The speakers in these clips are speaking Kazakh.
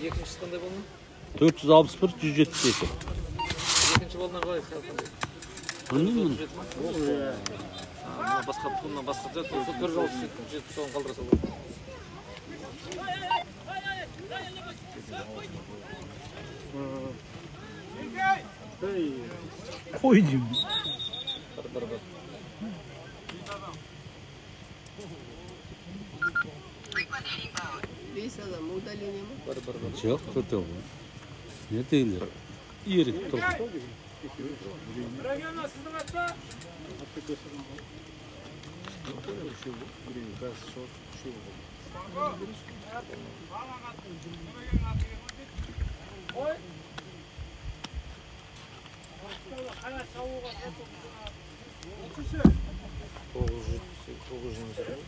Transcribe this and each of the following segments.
Екіншісі қандай болды? 461 172. Екінші болдың қалай? Білмеймін. Мына басқа, мына басқа 467 170 қалдыра салады. Қой деймін. Бір. 5 адам удаление ма? Бір. Жоқ, төртеу ғой. Не дегендер? Ерік тұр. Тоғыз жүз 928.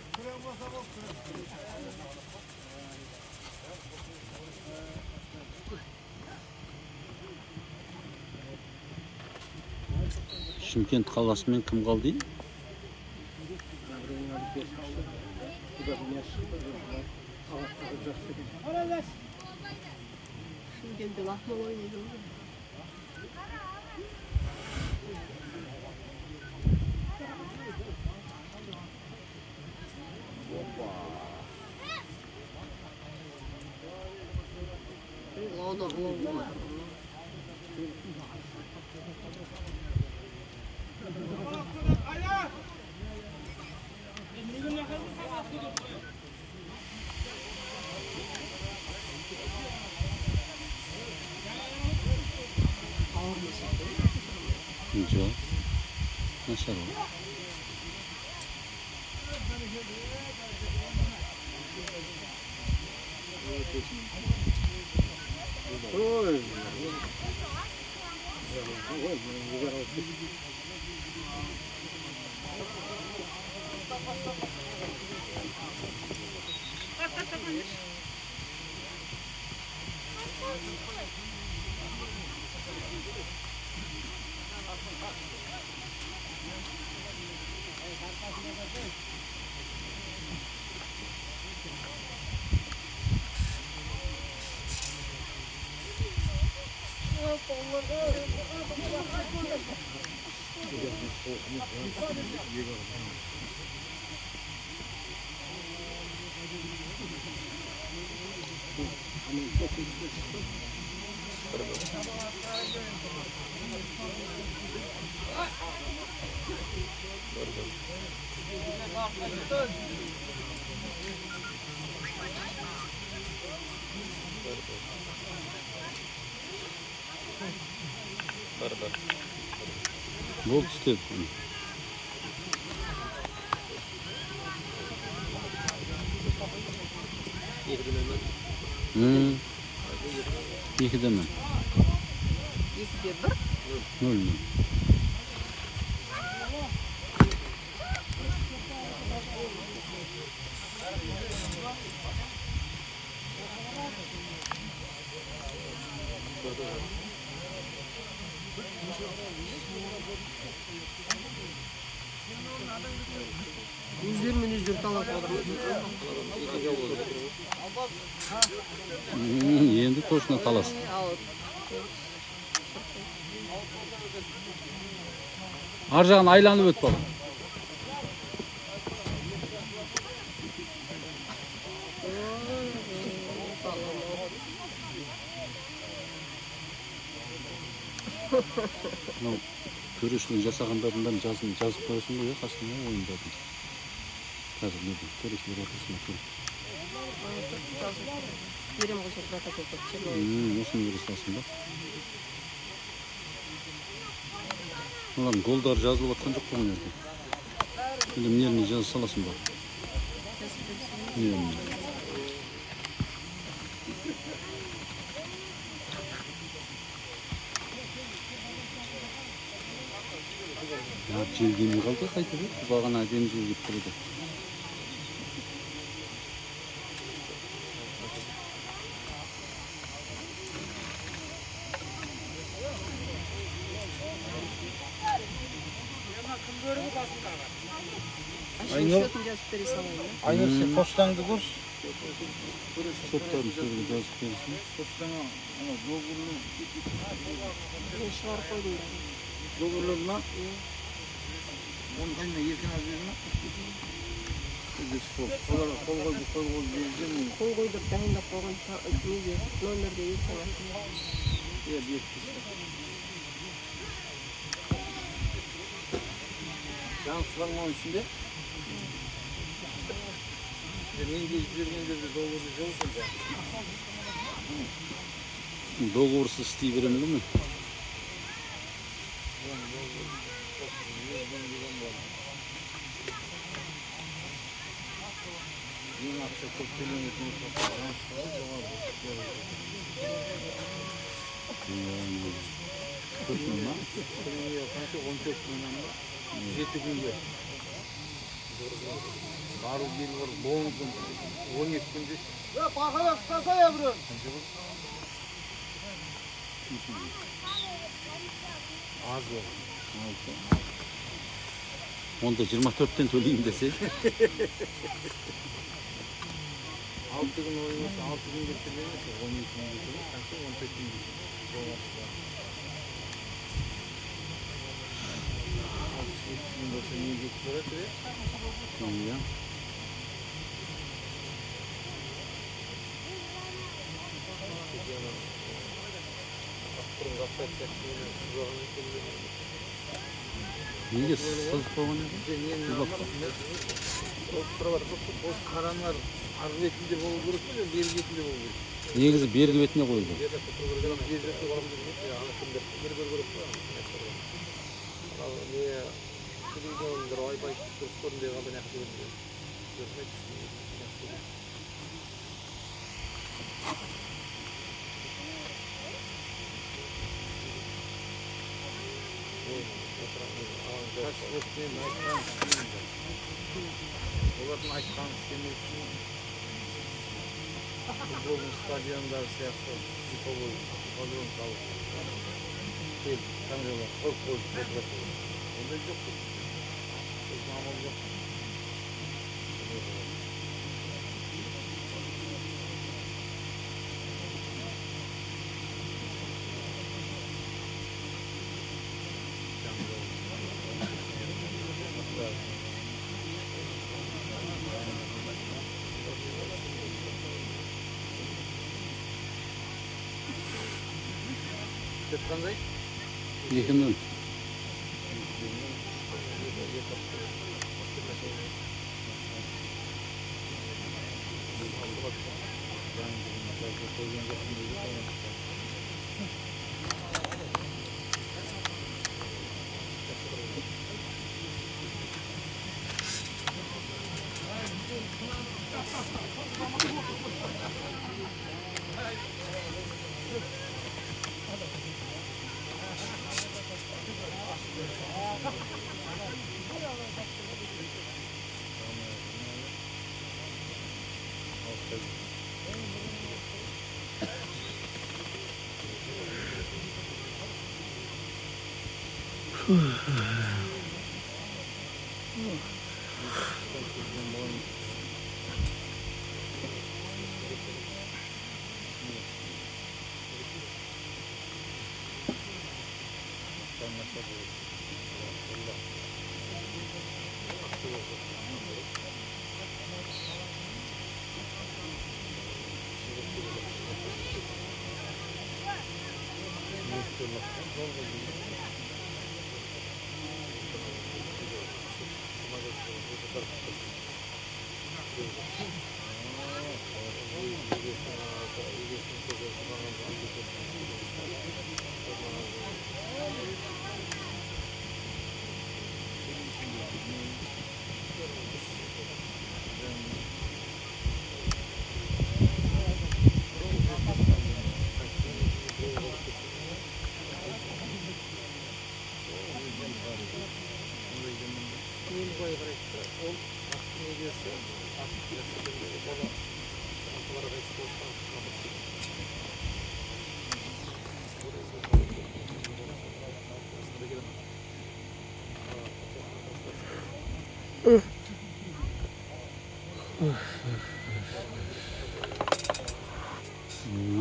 Шымкент қаласымен кім қалды дейді? Шымкентте Ақмола ойнайды ғой. Лауна. Жоқ, нашар ғой. Болды, істеді. Екіде нөл. 2-1? 0-0. Өздерімен өздері таласып отыр. Енді точно таласты. Ар жағын айланып өт балам. Мынау төрешілік жасағандардың бәрін жазып қоясың ғой, қасында ойындардың. Қазір не дейді, төрешілер отырсын екен. Берем ғой сол протокол. Осыны бере саласың ба? Мыналардың голдары жазылып жатқан жоқ қой мына жерде. Енді мына жеріне жаза саласың ба? Мына. Жел келмей қалды қайтып, бағана әдемі жел келіп тұр еді. Айнұр, счетын жазып бере салайын. Айнұр, сен поштаңды көрші. Шоттарын сол жерге жазып берсін. Мен шығарып қойдым да. Договорлар ма? Оны қайда еркін алып берді ма? Олар қол қойды, қол қойып берді ме? Қол қойдырып дайындап қойған неге номерде ертең ашылады. Иә, беріп. Жаңғыз бар ма оның ішінде? Мен де жібергендерде договоры жоқ екен. Договорсыз істей беремін ғой мен. Ең ақша көп төленетін Төрт мың ба? Қанша? 14 мыңнан ба? 7 күнге. Бару келу бар, 10 күн, 12 күнде. Бақалақ ұстаса я біреу. Қанша болды? Аз болды. Онда 24-тен төлеймін десе. 6 күн ойнаса, 6 күнге төлемесе, 12 күнге төлейді. Қанша? 14 күнге. 67 күн болса не кетіп барады, е? Иә. Неге сызып қойған еді? Осы қаранар арғы бетінде болу керек пе, бергі бетінде болу керек? Негізі бергі бетіне қойды. Бер жақта болу керек, ана кімдер бір бір керек қой. Ал не телевизиондар ойбай дұрыс көрінбей қалды, мына жақта көрінбей. Мен айтқанын істемеймін. Олардың айтқанын істемеу футболдың стадиондары сияқты типовой ипподром салып келіп камералар қойып қойып отырады. Ондай жоқ қой. Біздің амал жоқ. Есеп қандай? 2-0.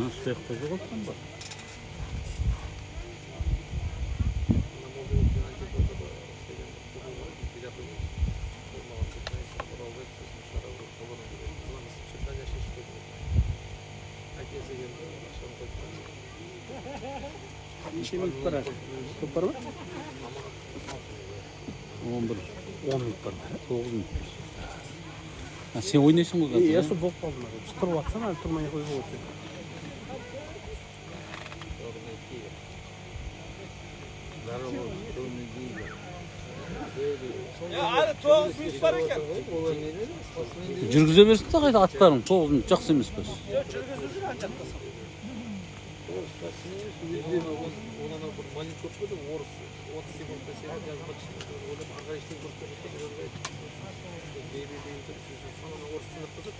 Сол жақта жоғалтқан ба? Неше минут бар әлі? Көп бар ма? 11. 10 минут бар ма? 9 минут. Сен ойнайсың ғой қазір? Иә, сол болып қалдым. Тұрып атсам, әлі тұрмай қойып отыр. Әлі 9 минут бар екен. Жүргізе берсін де қайта аттарың. 9 минут жақсы емес пе? Жүргізіп жүр ана жақта. Онан бір маленький көп орыс 30 секундта сен жазба ойлап ағай іштен дұрыс орыс түсініп кетеді.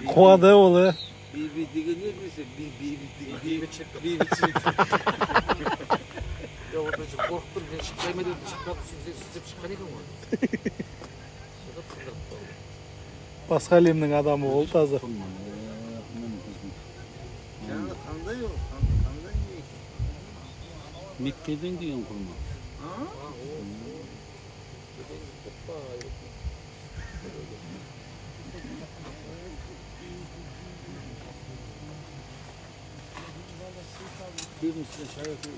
Қуады ол, ә? Бейбіт деген не білсе, бейбіт деген бейбітшілік. Бейбітшілік. Жоқ, ол бірінші қорқып тұр, мен шықпай ма деп шықпады, сүзіп шыққан екен ғой. Шығып сындырып қалды. Басқа әлемнің адамы ол таза. Қандай ол? Қандай не екен? Меккеден деген құрма. Көбінісіне шай өтіп.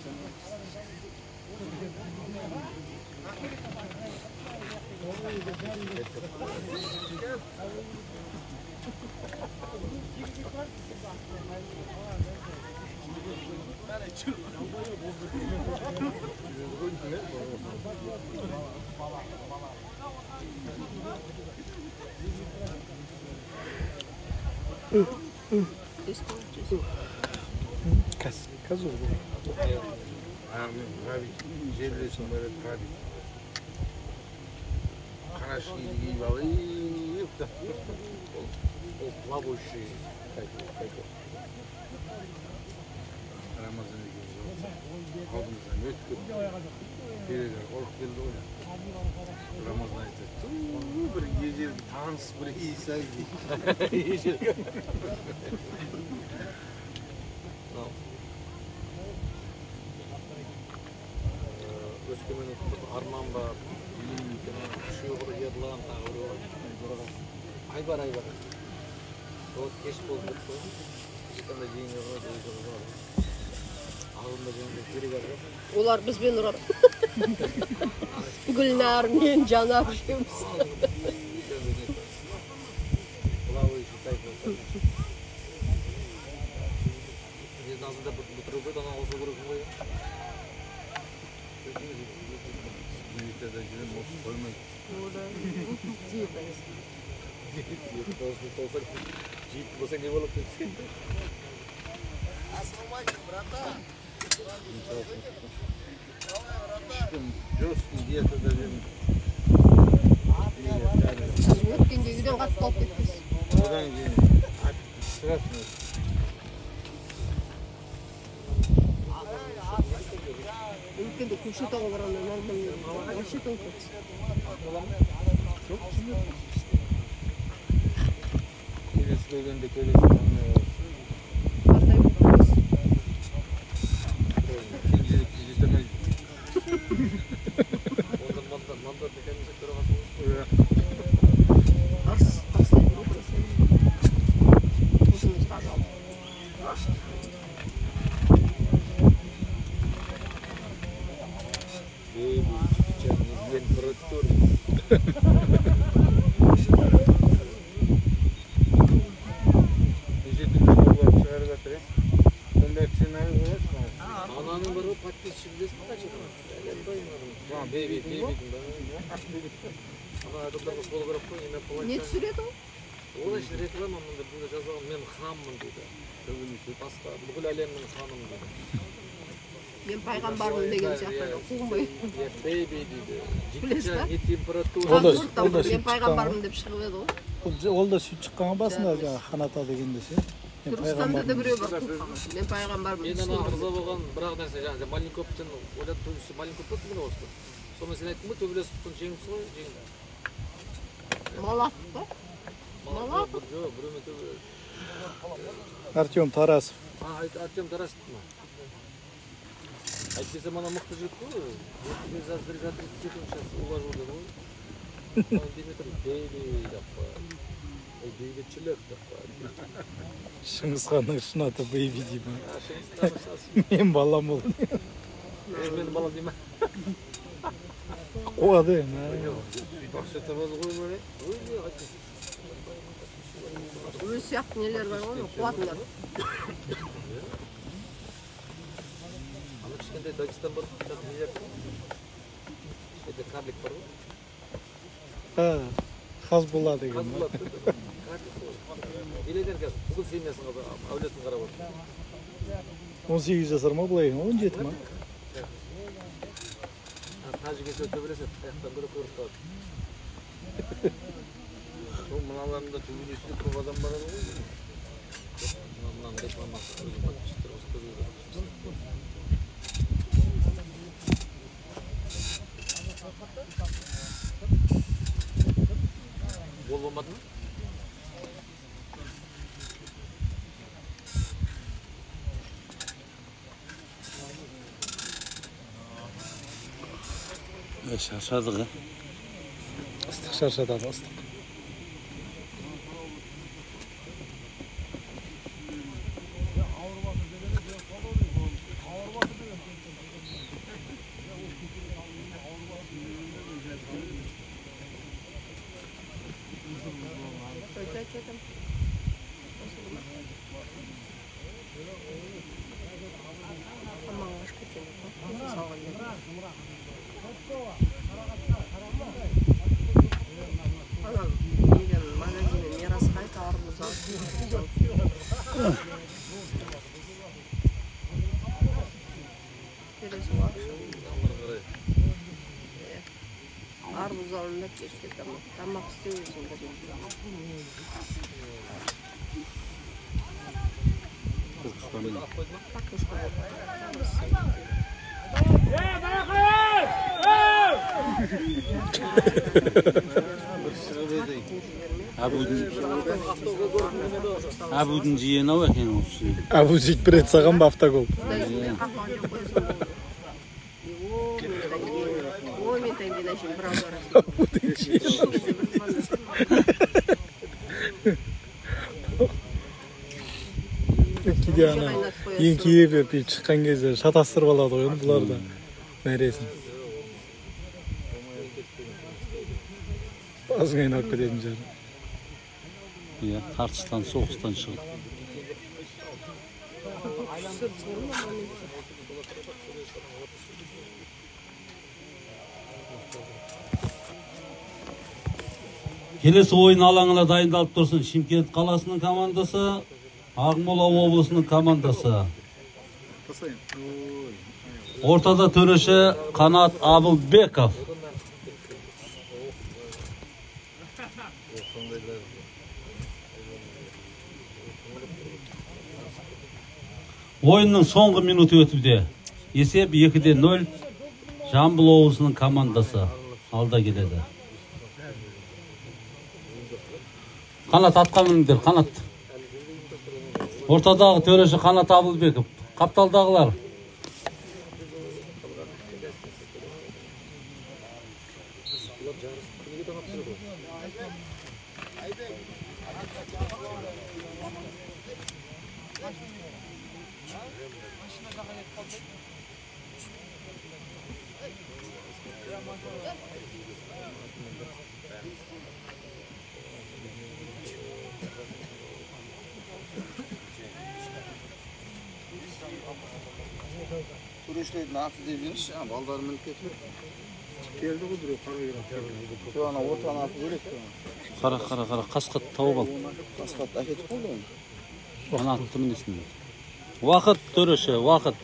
Қазір болды. Жерлесім бар еді, Ғабит. Қара шиді киіп алып. Ол плавающий. Рамазан екеуміз алдымыздан өтіп кетті. Перелер ұрып келді ғой. Рамазан айтады, бір ежелгі таныс бір Иса дейді. Ежелгі. Өскеменнің Арман бар, Шұғыр Ерлан тағы біреу бар. Айбар, Айбар. Вот кеш болды деп қой. Ешқандай жеңе қойды, өзі қойды. Алдында жеңе керек ар. Олар бізбен ұрады. Гүлнар, мен, Жанар үшеуміз. Назында бітіру керек, ана қосу керек ғой. Диетада жүрем, осы қоймайды. Диета. Жейтін болсаң не болады деп. Ассалаумағалейкум, братан. Жесткий диетада жүрмін. Сіз өткенде үйден қатты алып кеттіңіз. Одан кейін шығасың. Өткенде Көкшетауға барғанда нормально. Вообще толып кетті. Жоқ, келесі келгенде келесі. Қандай болдыңыз? Кенжелікке жете алмайды. Онда манда механизм төрағасы болсын. Арс, арс. Өзіңіз пожалуйста. Ананың бірі подписчик білесің бе қанша? Бейби, бейби. Ана адамдарға сол керек қой, неме қылады. Не түсіреді ол? Ол үшін реклама мында бұнда жазған мен ханмын дейді. Басқа бүкіл әлемнің ханымын дейді. Мен пайғамбармын деген сияқты қуғынбай. Бейби дейді. Білесіз ба? Не температура. Мен пайғамбармын деп шығып еді ғой. Ол да сөйтіп шыққан басында жаңағы хан ата дегенде ше. Түркістанда да біреу бар қуған. Мен пайғамбармын. Мен ана ырза болған бір ақ нәрсе жаңағы Маленковтен ойлап төбесі Маленков болды міне осы. Сонымен сен айттың ғой төбелесіп жеңіпсің ғой, жеңді. Малах па? Малахов. Артем Тарасов. Артем Тарасов ма? Әйтпесе мана мықты жігіт қой. За 30 секунд сейчас уложу деп ғой. Димитр Бейли деп қояды. Бейбітшілік деп қояды. Шыңғыс ханның шын аты Бейби дей ма? Мен балам ол. Мен балам дей ма? Қуады енді. Ақша табады ғой бөле. Өз сияқты нелер бар ғой, қуатындар. Ана кішкентай Дагестан бар ғой, нелер? Кішкентай карлик бар ғой. Хазбулла деген. Хазбулла. Миллионер қазір, бүкіл семьясын әулетін қарап отыр. 18 жасар ма былай, 17 ма? Тәжік есе төбелеседі, аяқтан бірі көріп қалады. Сол мыналардың да төбелесуге көп адам барады ғой. Мынаның рекламасы, өзім подписчиктер осы көбейді. Гол болмады ма? Шаршадық, ә? Ыстық шаршатады, ыстық. Арбуз алында кеште тамақ істеу өзің бір. Әбудің жиені ау екен осы. Әбу сөйтіп бір рет саған ба автогол? Әбудің жиені. Кейде ана еңкейе беріп шыққан кезде шатастырып алады ғой енді бұлар да мәресін. Басың айналып кететін жер. Иә, тартыстан, соғыстан шығып. Келесі ойын алаңына дайындалып тұрсын Шымкент қаласының командасы, Ақмола облысының командасы. Ортада төреші Қанат Абылбеков. Ойынның соңғы минуты өтуде. Есеп 2-0 Жамбыл облысының командасы алда келеді. Қанат атқа мініңдер, Қанат. Ортадағы төреші Қанат Абылбеков. Қапталдағылар. Төрешілердің аты деп жүріңізші, балдар мініп кетіп. Келді ғой біреу, қара келді. Ана ортаның аты бөлек. Қара, қара, қара, қасқат тауып ал. Қасқат әкетіп қалды оны. Ана атты мінесің. Уақыт, төреші, уақыт.